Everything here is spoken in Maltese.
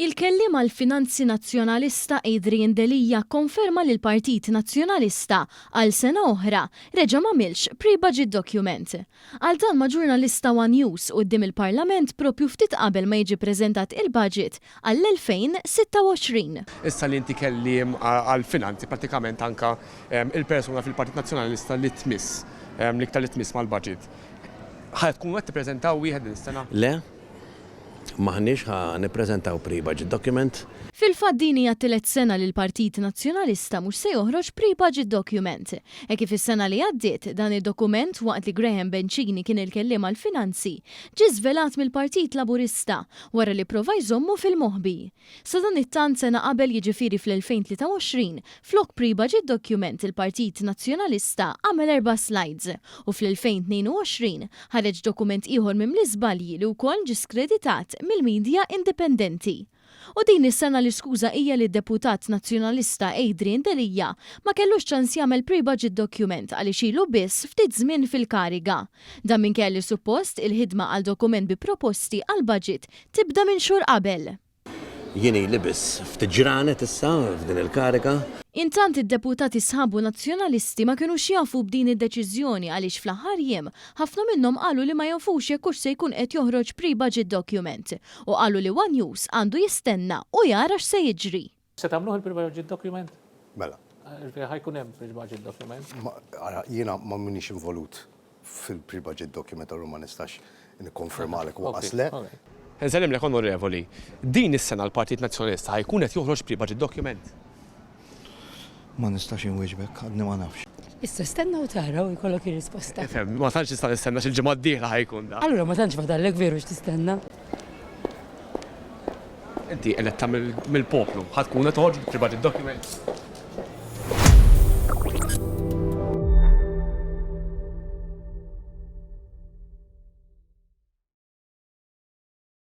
Il-Kelliem għall-Finanzi Nazzjonalista Adrian Delia kkonferma li l-Partit Nazzjonalista għal sena oħra reġa' m'għamilx pre-budget document. Qal dan ma' ġurnalist ta' one News quddiem il-Parlament proprju ftit qabel ma jiġi ppreżentat il-budget għall-2026. Issa li inti kelliem għall-finanzi prattikament anke il-persuna fil-Partit Nazzjonalista li tmiss, l-iktar li tmiss mal-budget, ħa tkunu qed tippreżentaw wieħed din is-sena? Le. M'aħniex ħa nippreżentaw pre-budget document. Fil-fatt din hija t-tielet sena li l-Partit Nazzjonalista mhux se joħroġ pre-budget document. Hekk kif is-sena li għaddiet, dan id-dokument waqt li Graham Bencini kien il-kelliem għall-Finanzi, ġie żvelat mill-Partit Laburista wara li pprova jżommu fil-moħbi. Sadanittant sena qabel jiġifieri fl-2023, flok pre-budget document il-Partit Nazzjonalista għamel erba' slides u fl-2022 ħareġ dokument ieħor mimli żbalji li wkoll ġie skreditat mill-media indipendenti. U din is-sena l-iskuża hija li d-Deputat Nazzjonalista Adrian Delia ma kellux ċans jagħmel pre-budget document għaliex ilu biss ftit żmien fil-kariga. Dan minkejja li suppost il-ħidma għal dokument bi proposti għall-budget tibda minn xhur qabel. Jien ili biss ftit ġranet issa f'din il-kariga. Intant id-deputati sħabu Nazzjonalisti ma kinux jafu b'din id-deċiżjoni għaliex fl-aħħar jiem ħafna minnhom qalu li ma jafux jekk hux se jkun qed joħroġ pre-budget document u qalu li one News għandu jistenna u jara x'se jiġri. Se tagħmluh il-pre-budget document? Mela. Jiġifieri ħa jkun hemm pre-budget document? Ara, jiena ma minix involut fil-pre-budget document allura ma nistax nikkonfermalek u lanqas le. Insellimlek Onorevoli. Din is-sena l-Partit Nazzjonalista ħa jkun qed joħroġ pre-budget document? Ma nistax inwieġbek, għadni ma nafx. Issa stenna u tara u jkollok ir-risposta. Ifhem, ma tantx nista' nistenna għax il-ġimgħa d-dieħla ħa jkun da. Allura ma tantx fadallek veru x'tistenna. Inti eletta mill-poplu, ħa tkun qed toħroġ pre-budget document?